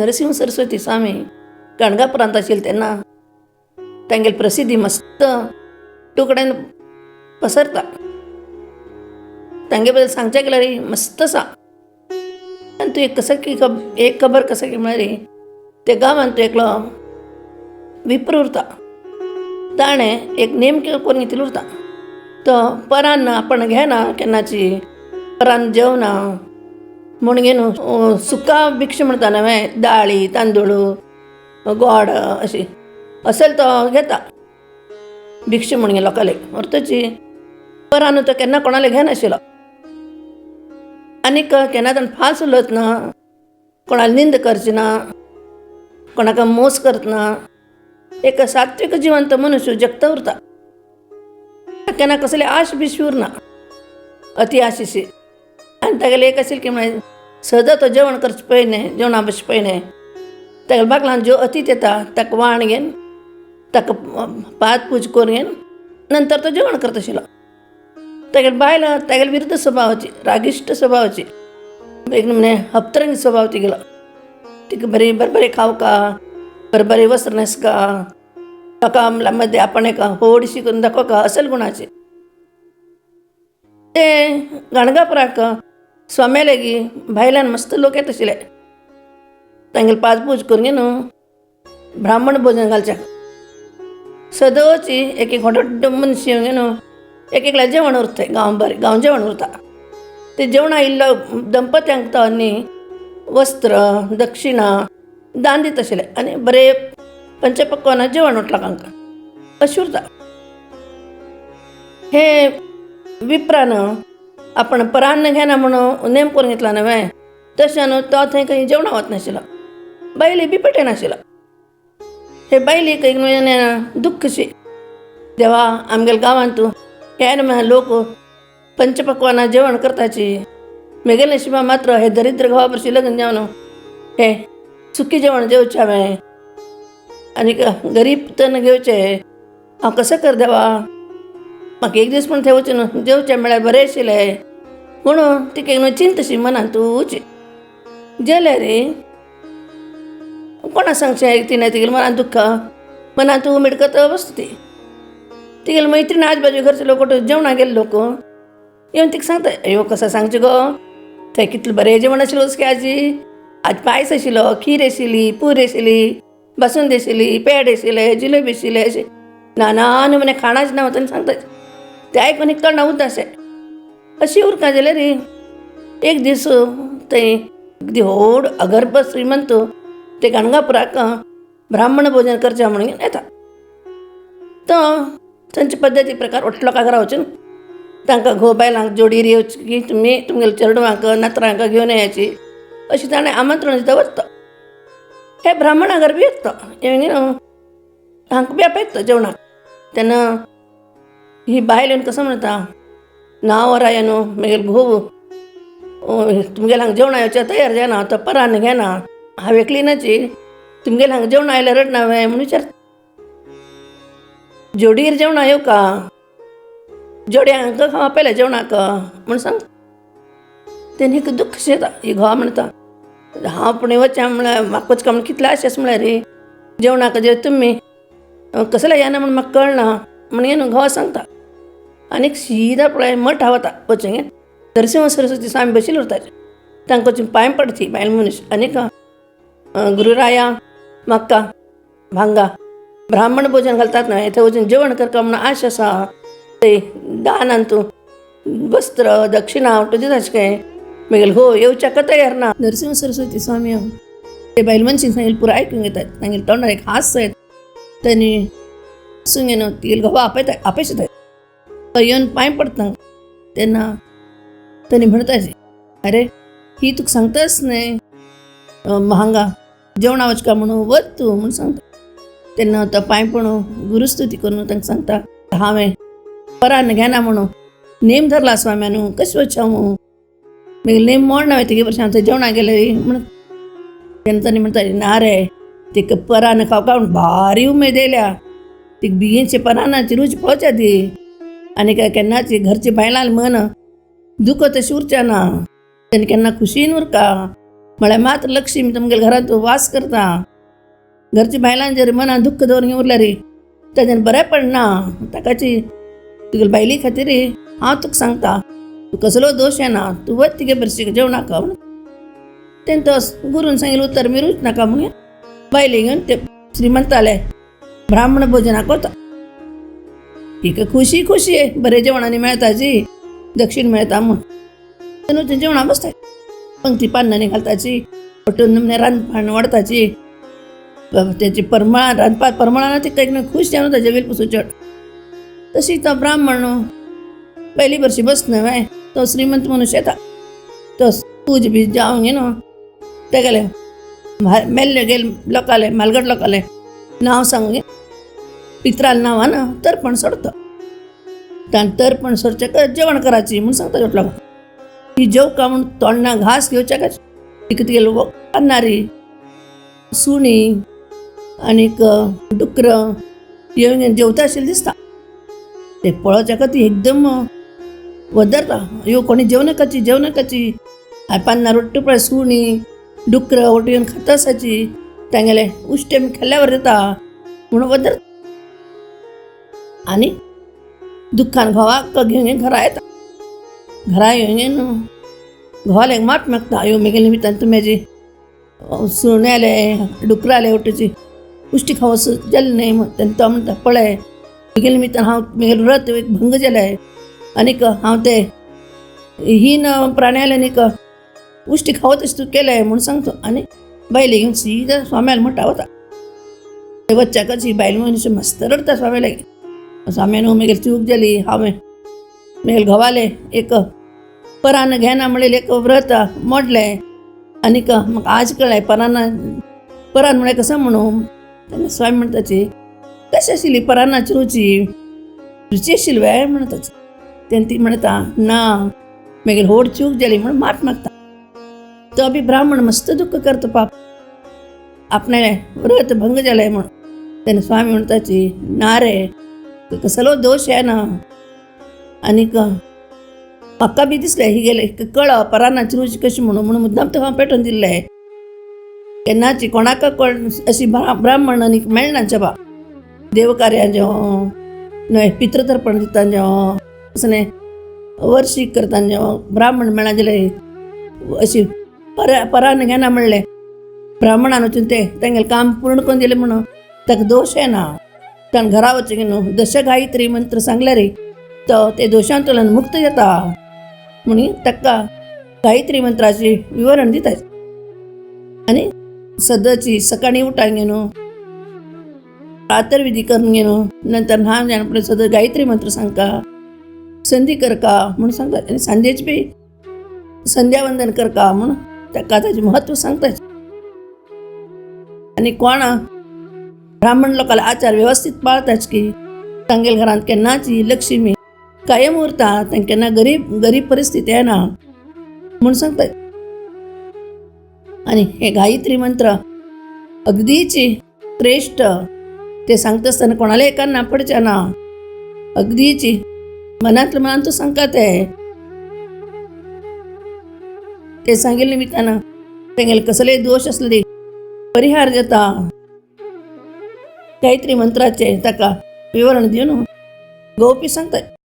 नरसिंह सरस्वती स्वामी गाणगापुरांत आशिल्ले तेन्ना तांगेली प्रसिद्धी मस्त कडेन पसरता. तांगे बद्दल सांगचे गेल्यार मस्त आसा. आनी तूं एक कसं की एक खबर कसं की म्हळ्यार ते गांवांत तूं एकलो विप्र उरता. ताणें एक नेम करून घेतिल्लो उरता. तो परान आपण घेना केन्नाची परान जेवना म्हूण घेवन सुका भिक्षा म्हणटा न्हय दाळी तांदूळ गोड अशी असेल तो घेता भिक्षा म्हूण लोकांले व्हरतची परान तो केन्ना कोणाले घेनाशिल्लो. आनीक केन्ना ताणें फाल्स उलयत ना, कोणाली निंद करची ना, कोणाक मोस करतना, एक सात्विक जिवंत मनुष्य जगता उरता. केन्ना कसली आश बिश उरना अती आशिशी. आनी तागेलें एक आशिल्लें की म्हळ्यार सदां तो जेवण करचें पयलें जेवणा बसचे पयलें तागेल्या बागलान ज्यो अतीत येता ताका वाण घेवन ताका पाद पूज करून घेवन नंतर तो जेवण करता आशिल्लो. तागेले बायल तागेले विरुद्ध स्वभावाची, रागिश्ट स्वभावाची, एक म्हणजे हप्तरंगी स्वभाव तिगेलो. तिका बरी बरें बरें खावका, बरें बरें वस्त्र न्हेसका, लोकां मध्ये आपण एका होडशी करून दाखोवका असल गुणाची. ते गाणगापुराक स्वाम्या लागीं भायल्यान मस्त लोक येत आशिल्ले. तांगेले पादपूज करून न्हू ब्राह्मण भोजन घालच्याक सदोची एक एक व्हड मनीस येवन न्हू एक एकल्या जेवण उरता, गांव बरें गांव जेवण उरता. ते जेवणा आयिल्लो दंपत्यांक तो आनी वस्त्र दक्षिणा दान दिता आशिल्ले आनी बरें पंचपक्वाना जेवण उरता लोकांक अशें उरता. हे विप्रान आपण परान्न घेना म्हणून नेम करून घेतला न्हय तशें न्हू तो थंय खंय जेवणा वचनाशिल्लो, बायले बी पेटयनाशिल्लो. हे बायलेक एक दुख्खशी, देवा आमगेल्या गांवांत हे न्हय लोक पंचपक्वाना जेवण करताची, मेगेले नशिबा मात्र हे दरिद्र घोवा भशेन लग्न जावन हे सुकी जेवण जेवचें हांवें आनी गरीब तन घेवचें, हांव कसो कर देवा, म्हाका एक दीस पूण थंय वचून जेवचें म्हळ्यार बरें आशिल्लें म्हणून तिका एक चिंतशी मनांतूच जेलें रे. कोणा सांगचें तिणें तिगेलें मनांत दुख्ख मनांत उमेद बसता ती. तिगेली मैत्रीण आजबाजू घरचे लोक जेवणाक गेल्ले लोक येवन तिका सांगता, अयो कसो सांगचें गो, थंय कितलें बरें जेवण आशिल्लें उसके आजी, आज पायस आशिल्लो, खीर आशिल्ली, पुरी आशिल्ली, बासुंदी आशिल्ली, पेड आशिल्ले, जिलेबी आशिल्ले, अशें नाना नमुने खाणाचें नांव तांकां सांगता. ते आयकून एक तोंडा उदक अशें अशी उरका जाल्यार एक दीस थंय अगदी व्हड अगर्भ श्रीमंत ते गाणगापुराक ब्राह्मण भोजन करचें म्हणून येता. तो तांचे पद्दती प्रकार व्हडलो लोकां घरा वचून तांकां घोव बायलांक जोडीर येवची की तुमी तुमगेल्या चेडवांक नातरांक घेवन येयाची अशें ताणें आमंत्रण दिता वचता. हे ब्राह्मणा घर बी येता येवन हांकां बी आपयता जेवणाक. तेन्ना ही बायल येवन कसो म्हणटा, नांव न्हू मागीर घोव तुमगेल्या हांगा जेवणा येवच्या तयार जायना, तो परान घेना, हांव एकली नाची तुमगेल्या हांगा जेवणा आयल्यार रडना हांवें म्हणून विचारता. जोडीर जेवणा येवका का, जोड्यांक हांव आपयल्या जेवणाक म्हूण सांग. तेन्ना हिका दुख्ख येता. ही घोवा म्हणटा, हांव पूण वचचें म्हळ्यार म्हाका वचका म्हूण कितलें आशेस म्हळ्यार रे जेवणाक जे तुमी कसलें येना म्हूण म्हाका कळना म्हणून न्हू घोवा सांगता. आनीक सीधा पळय मठा वता वचून नरसिंह सरस्वती स्वामी बशिल्ले उरता, तांकां वचून पांय पडची बायल मनीस आनीक गुरुराया म्हाका भांगा ब्राह्मण भोजन घालतात न्हय थंय वचून जेवण करका म्हणून आश आसा, ते दान तूं वस्त्र दक्षिणा तुजें अशें काय मागीर हो येवच्याक तयार ना. नरसिंह सरस्वती स्वामी ते बायल मनशी सांगेल पुरो आयकून घेतात, तांगेले तोंडार एक हांस येता. तांणी हांसून घेवन तिगेले घोवा आपयता आपयता तो येवन पांय पडटा तेन्ना तांणी म्हणटा, अरे ही तुका सांगताच न्हय हांगा जेवणा वचका म्हणून वच तूं म्हणून सांगता. तेन्ना तो पांय पडून गुरुस्तुती करून तांकां सांगता, हांवें परान घेना म्हणून नेम धरला स्वाम्यान, कशें वचचें हांव, मागीर नेम मोडना हांवें तिगे भशेन थंय जेवणाक गेलें म्हणून. तेन्ना तांणी म्हणटा, ना रे तिका परान खावका म्हूण भारी उमेद येयल्या, तिका बेगीनशी परानाची रूच पळोवच्या ती, आनी केन्नाची घरची बायलां मन दुखत तशें उरचें ना, तेन्ना केन्ना खुशीन उरका म्हळ्यार मात्र लक्ष्मी तुमगेल्या घरांत वास करता. घरची बायलां जर मनान दुख्ख दवरून उरल्यार ताज्यान बरें पडना. ताकाची तुगेले बायले खातीर हांव तुका सांगता, तूं कसलो दोश येना, तूं वच तिगे बरशी जेवणाक म्हणून. तेणें तो गुरून सांगिल्लें उतर मिरूच नाका म्हणून बायले घेवन ते श्रीमंताले ब्राह्मण भोजनाक वता. तिका खुशी खुशी बरें जेवणांनी मेळटा जी दक्षिण मेळटा म्हूण. तेन्ना ते जेवणाक बसता, पंक्ती पान्नांनी घालताची, वटून निमणें रांदपान वाडताची, तेची परमळान रांदपा परमळान तिका एकदम खूश जावन वता जेवेल पसून चड. तशी तो ब्राह्मण पयली बरशी बस न्हय, तो श्रीमंत मनुष्य येता, तो पूज बीज जावन न्हू तेगेले मेल्ले गेले लोकाले म्हालगड लोकाले नांव सांगून पित्राल नांवान तर्पण सोडता. ताण तर्पण सोडचे जेवण करायची म्हूण सांगता लोकांक. ही जेवका म्हूण तोंडा घास घेवच्या तिका तिगेले पन्नारी सुणी आनीक डुकर येवन जेवता आशिल्लें दिसता. ते पळोवच्या ती एकदम वदरता, यो कोणी जेव नाकाची जेव नाकाची. पान्नार वट्ट पळय सुणी डुकर वट्ट येवन खाता आसाची, तांगेले उश्टे आमी खाल्ल्यावर जाता म्हणून वदर. आनी दुख्खान घोवाक घेवन घरा येता. घरा येवन न्हू घोवाले माफ मागता, यो मेगेले निमित्तान तूं म्हाजी सुण्याले डुकराले वटूची उश्टी खावस जालें न्हय म्हण. तेन्ना तो म्हणटा, पळय म्हगेले निमित्तान हांव म्हगेलें व्रत एक भंग जालें आनीक हांव ते हीन प्राण्याले आनीक उश्टी खावत अशें तूं केलें म्हूण सांगता. आनी बायले घेवन सीधा स्वाम्याला म्हणटा वता. वच्च्याकच ही बायल मनीस मस्त रडटा स्वाम्या लागीं. स्वाम्या न्हू म्हगेली चूक जाली, हांवें म्हगेले घोवालें एक परान घेना म्हणलें एक व्रत मोडलें आनीक म्हाका आज कळ्ळें पराना परान म्हळ्यार कसो म्हणून. तेन्ना स्वामी म्हणटाची, कशी आशिल्ली परानाची रुची रुची आशिल्ली वे म्हणटाची. तेन्ना ती म्हणटा, ना म्हगेली व्हड चूक जाली म्हूण माफ मागता. तो बी ब्राह्मण मस्त दुख्ख करता पाप, आपणालें व्रत भंग जालें म्हूण. तेन्ना स्वामी म्हणटाची, ना रे कसलो दोश येना. आनीक म्हाका बी दिसलें ही गेले कळ परानाची रुची कशी म्हणून, म्हणून मुद्दाम तुका हांव पेटोवन दिल्लें. केन्नाची कोणाक कोण अशी ब्राह्मण आनीक मेळना बा देवकार्या जेवण न्हय पितृतर्पण दिता जेवण असलें वर्शीक करता जेवण ब्राह्मण मेळना जाल्यार अशी परान घेना म्हणलें ब्राह्मणान वचून ते तेंगेलें काम पूर्ण करून दिलें म्हणून ताका दोश येना. ताणें घरा वचून न्हू दशगायत्री मंत्र सांगल्यार तो ते दोशांतल्यान मुक्त जाता म्हणून ताका गायत्री मंत्राची विवरण दिता. आनी सदची सकाळी उठान न्हू प्रातर्विधी करून घेवन नंतर न्हाण जाण पळय सदां गायत्री मंत्र सांगता, संधी करका म्हणून सांगता. आनी सांजेची बी संध्यावंदन करका म्हणून ताका ताजें म्हत्व सांगता. आनी कोण ब्राह्मण लोकांले आचार व्यवस्थीत पाळताच की तांगेल्या घरांत केन्नाच ही लक्ष्मी कायम उरता, तांकां केन्ना गरीब गरीब परिस्थिती येना म्हूण सांगता. आनी हे गायत्री मंत्र अगदीची श्रेश्ठ, ते सांगता आसतना कोणाले एकान ना पडचें ना, अगदीची मनांतल्या मनान तो सांगता. ते ते सांगिल्ले निमित्तान तेंगेले कसलेय दोश आसले परिहार जाता. गायत्री मंत्राचे ताका विवरण दिवन गोवपी सांगता.